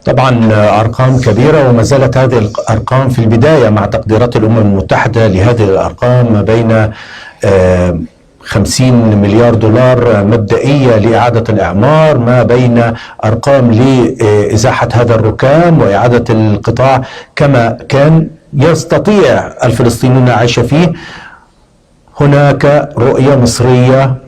طبعا أرقام كبيرة، وما زالت هذه الأرقام في البداية مع تقديرات الأمم المتحدة لهذه الأرقام ما بين 50 مليار دولار مبدئية لإعادة الإعمار، ما بين أرقام لإزاحة هذا الركام وإعادة القطاع كما كان يستطيع الفلسطينيون العيش فيه. هناك رؤية مصرية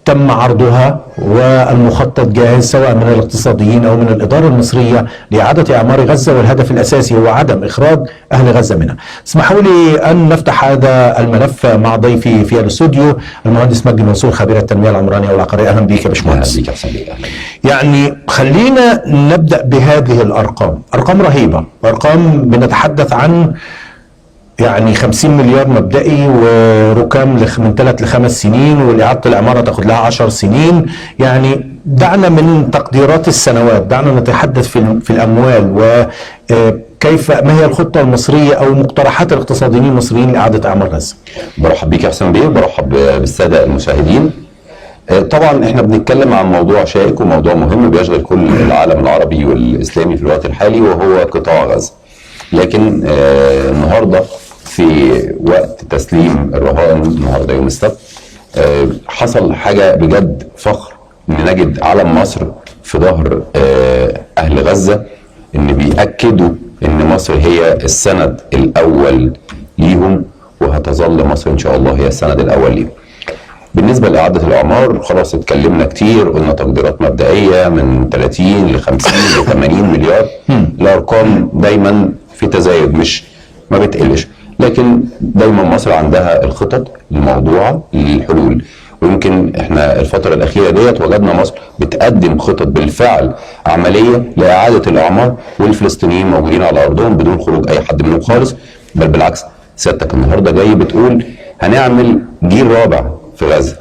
تم عرضها والمخطط جاهز سواء من الاقتصاديين أو من الإدارة المصرية لإعادة إعمار غزة، والهدف الأساسي هو عدم إخراج أهل غزة منها. اسمحوا لي أن نفتح هذا الملف مع ضيفي في الاستوديو المهندس مجدي منصور، خبير التنمية العمرانية والعقارية. أهلا بك يا باشمهندس. أهلا بك يا حسن بيه. يعني خلينا نبدأ بهذه الأرقام، أرقام رهيبة، أرقام بنتحدث عن يعني 50 مليار مبدئي وركام من 3 ل 5 سنين، والإعادة العمارة تاخد لها 10 سنين. يعني دعنا من تقديرات السنوات، دعنا نتحدث في الأموال وكيف، ما هي الخطة المصرية أو مقترحات الاقتصاديين المصريين لإعادة إعمار غزة؟ برحب بيك يا حسن بيه، وبرحب بالسادة المشاهدين. طبعا احنا بنتكلم عن موضوع شائك وموضوع مهم بيشغل كل العالم العربي والإسلامي في الوقت الحالي، وهو قطاع غزة. لكن النهارده في وقت تسليم الرهائن، النهارده يوم السبت، حصل حاجة بجد فخر، ان نجد علم مصر في ظهر اهل غزة، ان بيأكدوا ان مصر هي السند الاول ليهم، وهتظل مصر ان شاء الله هي السند الاول ليهم. بالنسبة لإعادة الإعمار خلاص اتكلمنا كتير، قلنا تقديرات مبدئية من 30 ل 50 ل 80 مليار. الأرقام دايما في تزايد، مش ما بتقلش، لكن دايما مصر عندها الخطط الموضوعة للحلول. ويمكن احنا الفترة الأخيرة ديت وجدنا مصر بتقدم خطط بالفعل عملية لإعادة الإعمار، والفلسطينيين موجودين على أرضهم بدون خروج أي حد منهم خالص. بل بالعكس، سيادتك النهارده جاي بتقول هنعمل جيل رابع في غزة.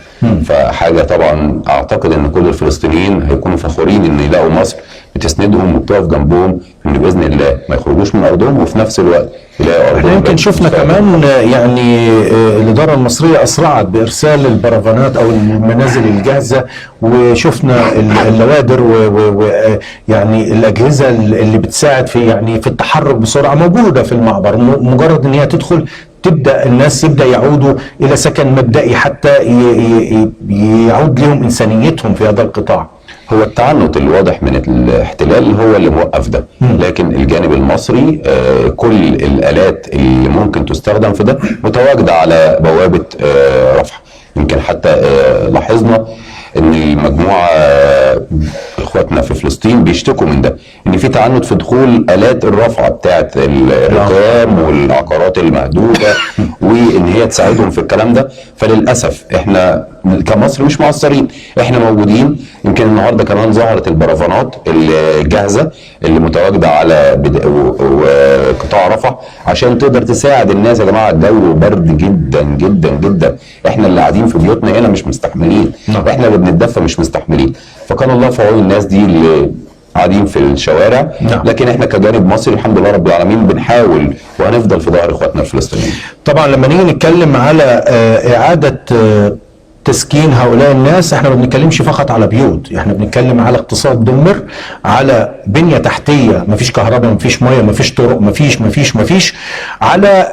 فحاجة طبعا أعتقد إن كل الفلسطينيين هيكونوا فخورين إن يلاقوا مصر بتسندهم وبتقف جنبهم، إن بإذن الله ما يخرجوش من أرضهم، وفي نفس الوقت يلاقوا أرضهم. احنا يمكن شفنا كمان يعني الإدارة المصرية أسرعت بإرسال البرافانات أو المنازل الجاهزة، وشفنا اللوادر ويعني الأجهزة اللي بتساعد في يعني في التحرك بسرعة موجودة في المعبر. مجرد إن هي تدخل تبدأ الناس يبدأ يعودوا إلى سكن مبدئي حتى يعود لهم إنسانيتهم في هذا القطاع. هو التعنت الواضح من الاحتلال هو اللي موقف ده، لكن الجانب المصري كل الآلات اللي ممكن تستخدم في ده متواجدة على بوابة رفح. يمكن حتى لاحظنا ان المجموعة اخواتنا في فلسطين بيشتكوا من ده، ان في تعنت في دخول آلات الرفع بتاعه الركام والعقارات المهدوده، وان هي تساعدهم في الكلام ده. فللاسف احنا كمصر مش مقصرين، احنا موجودين. يمكن النهارده كمان ظهرت البرافانات الجاهزة اللي متواجدة على وقطاع رفح عشان تقدر تساعد الناس. يا جماعة الجو برد جدا جدا جدا، احنا اللي قاعدين في بيوتنا هنا مش مستحملين، احنا اللي بنتدفى مش مستحملين. فكان الله في عون الناس دي اللي قاعدين في الشوارع. لكن احنا كجانب مصري الحمد لله رب العالمين بنحاول وهنفضل في ظهر اخواتنا الفلسطينيين. طبعا لما نيجي نتكلم على إعادة تسكين هؤلاء الناس، احنا ما بنتكلمش فقط على بيوت، احنا بنتكلم على اقتصاد دمر، على بنية تحتية، مفيش كهرباء، مفيش مية، مفيش طرق، مفيش مفيش مفيش، على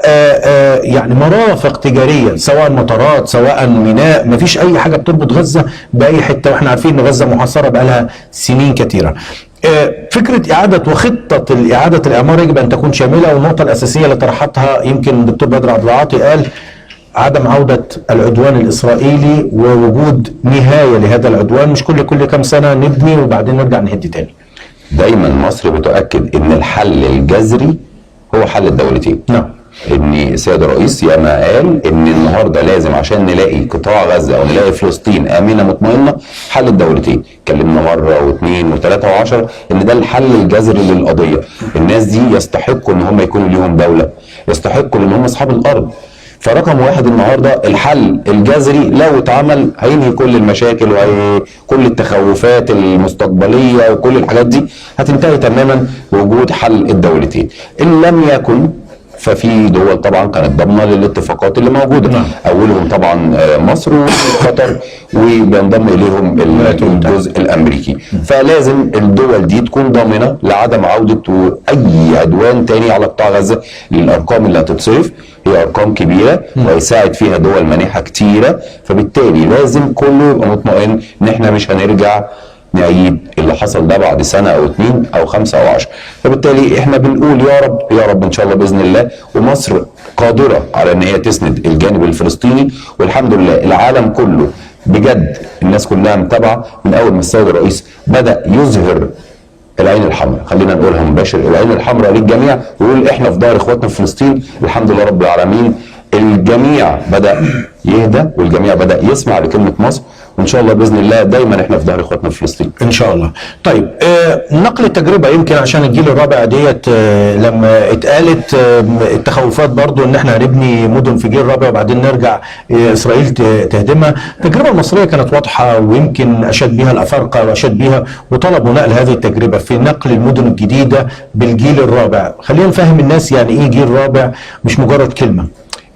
يعني مرافق تجارية، سواء مطارات سواء ميناء، مفيش اي حاجة بتربط غزة بأي حتة، واحنا عارفين ان غزة محاصرة بقالها سنين كثيرة. فكرة إعادة وخطة إعادة الإعمار يجب أن تكون شاملة، والنقطة الأساسية اللي طرحتها يمكن الدكتور بدر عبد العاطي قال عدم عودة العدوان الإسرائيلي ووجود نهاية لهذا العدوان، مش كل كام سنة نبني وبعدين نرجع نهد تاني. دايما مصر بتؤكد ان الحل الجذري هو حل الدولتين. ان السيد الرئيس ياما قال ان النهارده لازم عشان نلاقي قطاع غزة او نلاقي فلسطين امنه مطمئنة حل الدولتين. اتكلمنا مرة واثنين وثلاثة وعشرة ان ده الحل الجذري للقضية. الناس دي يستحقوا ان هم يكونوا ليهم دولة، يستحقوا ان هم اصحاب الارض. فرقم واحد النهارده الحل الجذري لو اتعمل هينهي كل المشاكل وكل التخوفات المستقبلية وكل الحاجات دي هتنتهي تماما بوجود حل الدولتين. ان لم يكن ففي دول طبعا كانت ضامنه للاتفاقات اللي موجودة. نعم. اولهم طبعا مصر وقطر، وبينضم اليهم الجزء الامريكي. فلازم الدول دي تكون ضامنه لعدم عوده اي عدوان تاني على قطاع غزة. الارقام اللي هتتصرف هي ارقام كبيرة وهيساعد فيها دول مانحه كتيرة، فبالتالي لازم كله يبقى مطمئن ان احنا مش هنرجع نعيد اللي حصل ده بعد سنة او 2 او 5 او 10. فبالتالي احنا بنقول يا رب يا رب ان شاء الله باذن الله، ومصر قادرة على ان هي تسند الجانب الفلسطيني، والحمد لله العالم كله بجد الناس كلها متابعه من اول ما السيد الرئيس بدا يظهر العين الحمراء، خلينا نقولها مباشر، العين الحمراء للجميع، ويقول احنا في ظهر اخواتنا في فلسطين. الحمد لله رب العالمين الجميع بدا يهدى والجميع بدا يسمع لكلمة مصر، وان شاء الله باذن الله دايما احنا في ظهر اخواتنا في فلسطين ان شاء الله. طيب نقل التجربة يمكن عشان الجيل الرابع ديت، لما اتقالت التخوفات برضو ان احنا هنبني مدن في جيل رابع وبعدين نرجع اسرائيل تهدمها. التجربة المصرية كانت واضحة، ويمكن اشاد بها الافارقة واشاد بها وطلبوا نقل هذه التجربة في نقل المدن الجديدة بالجيل الرابع. خلينا نفهم الناس يعني ايه جيل رابع، مش مجرد كلمة.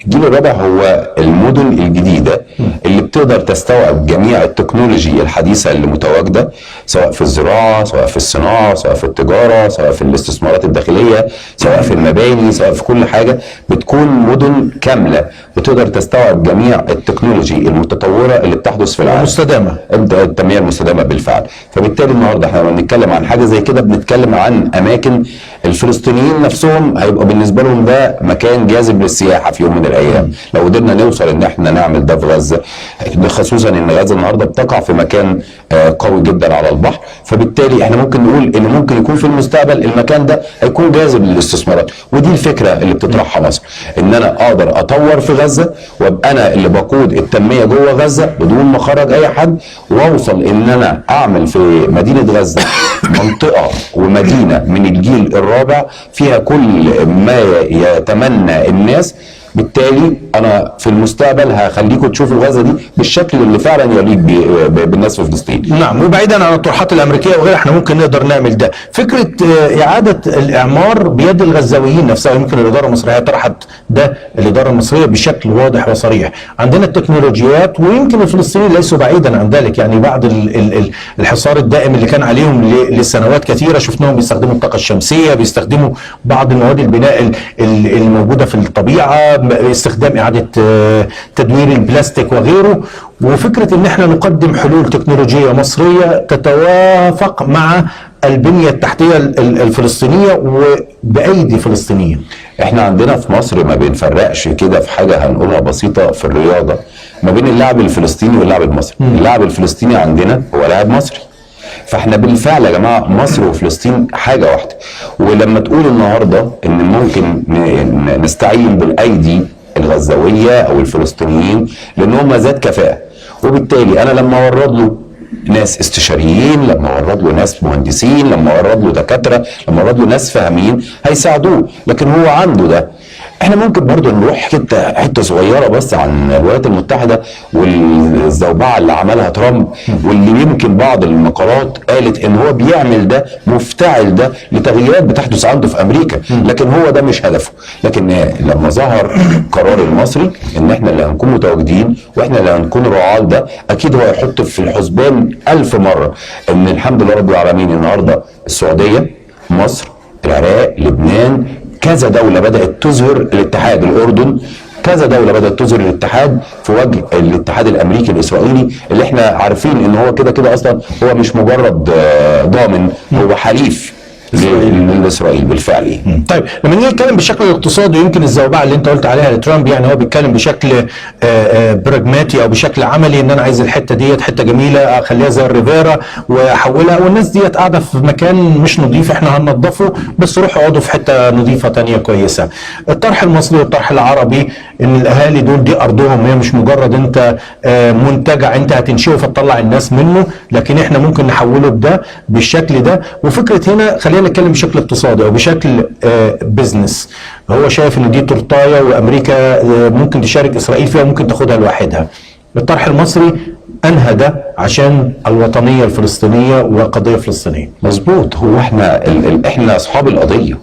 الجيل الرابع هو المدن الجديدة اللي بتقدر تستوعب جميع ال technology الحديثة اللي متواجدة، سواء في الزراعة، سواء في الصناعة، سواء في التجارة، سواء في الاستثمارات الداخلية، سواء في المباني، سواء في كل حاجة. بتكون مدن كاملة بتقدر تستوعب جميع ال technology المتطورة اللي بتحدث في العالم. مستدامة. التنمية المستدامة بالفعل. فبالتالي النهارده احنا لما بنتكلم عن حاجة زي كده بنتكلم عن أماكن الفلسطينيين نفسهم هيبقى بالنسبة لهم ده مكان جاذب للسياحة في يوم من الأيام. لو قدرنا نوصل ان احنا نعمل ده في غزة، خصوصا ان غزة النهارده بتقع في مكان قوي جدا على البحر، فبالتالي احنا ممكن نقول ان ممكن يكون في المستقبل المكان ده هيكون جاذب للاستثمارات. ودي الفكرة اللي بتطرحها مصر، ان انا اقدر اطور في غزة وابقى انا اللي بقود التنمية جوه غزة بدون ما اخرج اي حد، واوصل ان انا اعمل في مدينة غزة منطقة ومدينة من الجيل الرابع فيها كل ما يتمنى الناس. بالتالي انا في المستقبل هخليكم تشوفوا غزة دي بالشكل اللي فعلا يليق بالناس في فلسطين. نعم، وبعيدا عن الطروحات الامريكية وغيرها احنا ممكن نقدر نعمل ده. فكرة اعاده الاعمار بيد الغزاويين نفسها، يمكن الادارة المصرية طرحت ده، الادارة المصرية بشكل واضح وصريح. عندنا التكنولوجيات، ويمكن الفلسطينيين ليسوا بعيدا عن ذلك، يعني بعد الحصار الدائم اللي كان عليهم لسنوات كثيرة شفناهم بيستخدموا الطاقة الشمسية، بيستخدموا بعض المواد البناء الموجودة في الطبيعة، استخدام إعادة تدوير البلاستيك وغيره. وفكرة ان احنا نقدم حلول تكنولوجية مصرية تتوافق مع البنية التحتية الفلسطينية وبأيدي فلسطينية. احنا عندنا في مصر ما بنفرقش كده في حاجة هنقولها بسيطة في الرياضة ما بين اللاعب الفلسطيني واللاعب المصري. اللاعب الفلسطيني عندنا هو لاعب مصري، فاحنا بالفعل يا جماعة مصر وفلسطين حاجة واحدة. ولما تقول النهارده ان ممكن نستعين بالايدي الغزاويه او الفلسطينيين لان هم ذات كفاءة، وبالتالي انا لما اورد له ناس استشاريين، لما اورد له ناس مهندسين، لما اورد له دكاترة، لما اورد له ناس فاهمين هيساعدوه، لكن هو عنده ده. احنا ممكن برضو نروح حتة صغيرة بس عن الولايات المتحدة والزوبعه اللي عملها ترامب، واللي يمكن بعض المقالات قالت ان هو بيعمل ده مفتعل ده لتغييرات بتحدث عنده في امريكا، لكن هو ده مش هدفه. لكن لما ظهر قرار المصري ان احنا اللي هنكون متواجدين واحنا اللي هنكون رعاة ده، اكيد هو هيحط في الحسبان 1000 مرة ان الحمد لله رب العالمين النهارده السعودية، مصر، العراق، لبنان، كذا دولة بدأت تظهر الاتحاد، الأردن، كذا دولة بدأت تظهر الاتحاد في وجه الاتحاد الأمريكي الإسرائيلي اللي احنا عارفين ان هو كده كده أصلا هو مش مجرد ضامن، هو حليف لإسرائيل بالفعل. طيب لما نيجي نتكلم بشكل اقتصادي، يمكن الزوبعه اللي انت قلت عليها لترامب، يعني هو بيتكلم بشكل براجماتي او بشكل عملي، ان انا عايز الحتة ديت حتة جميلة اخليها زي الريفيرا واحولها، والناس ديت قاعدة في مكان مش نظيف احنا هننظفه، بس روحوا اقعدوا في حتة نظيفة ثانية كويسة. الطرح المصري والطرح العربي ان الاهالي دول دي ارضهم، هي مش مجرد انت منتجع انت هتنشئه فتطلع الناس منه، لكن احنا ممكن نحوله بده بالشكل ده. وفكره هنا خلينا نتكلم بشكل اقتصادي او بشكل business، هو شايف ان دي تورتايه وامريكا ممكن تشارك اسرائيل فيها وممكن تاخدها لوحدها. الطرح المصري انهى ده عشان الوطنية الفلسطينية والقضية الفلسطينية. مظبوط، هو احنا احنا اصحاب القضية،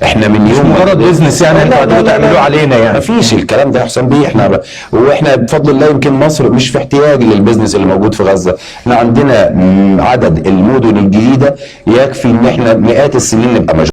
احنا من يوم مجرد business يعني انتوا لا، لا، هتيجوا لا، تعملوه لا. علينا يعني. مفيش الكلام ده يا حسام بيه. احنا واحنا بفضل الله يمكن مصر مش في احتياج لل business اللي موجود في غزة. احنا عندنا عدد المدن الجديدة يكفي ان احنا مئات السنين نبقى مشغولين.